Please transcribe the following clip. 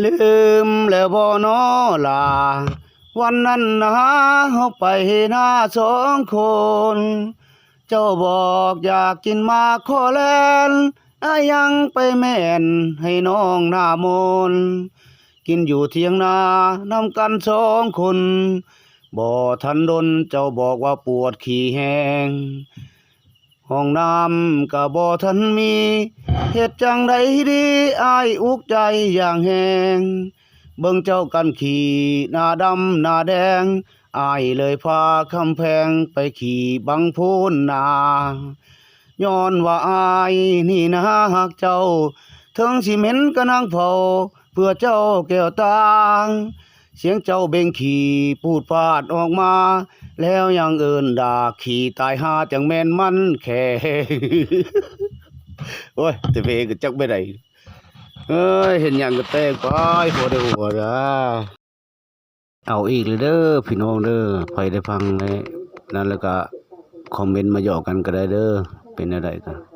ລືມແລ້ວບໍ່ນໍຫຼ້າ ວັນນັ້ນນາເຮົາໄປນາສອງຄົນ ເຈົ້າບອກຢາກກິນໝາກຄໍ່ແລນ ອ້າຍຍັງໄປແມ່ນໃຫ້ນ້ອງໜ້າມົນ ກິນຢູ່ຖຽງນານຳກັນສອງຄົນ ບໍ່ທັນດົນເຈົ້າບອກວ່າປວດຂີ້ແຮງ ຫ້ອງນ້ຳກະບໍ່ທັນມີ ເຮັດຈັ່ງໃດດີ ອ້າຍອຸກໃຈຢ່າງແຮງ ເບິ່ງເຈົ້າກັນຂີ້ໜ້າດຳໜ້າແດງ ອ້າຍເລີຍພາຄຳແພງໄປຂີ້ບັງໂພນນາ ຍ້ອນວ່າອ້າຍນີ້ນາຮັກເຈົ້າ ເຖິງຊິເໝັນກະນາງເຜົາ ເພື່ອເຈົ້າແກ້ວຕາ ສຽງເຈົ້າເບັ່ງຂີ້ປູດປາດອອກມາ ແລ້ວຍັງເອີ້ນດ່າຂີ້ຕາຍຫ່າ ຈັ່ງແມ່ນມັນແຂງ ໂອ້ຍ ແຕ່ເພງກໍຈັກແບບໃດ ເອີຍ ເຮັດຫຍັງກໍແຕ່ງໄປ ພໍໄດ້ຫົວດາ. ເອົາອີກແລ້ວເດີພີ່ນ້ອງເດີ ໃຜໄດ້ຟັງແລ້ວນັ້ນແລ້ວກະຄອມເມັນມາຫຍອກກັນກໍໄດ້ເດີ ເປັນແນວໃດກະ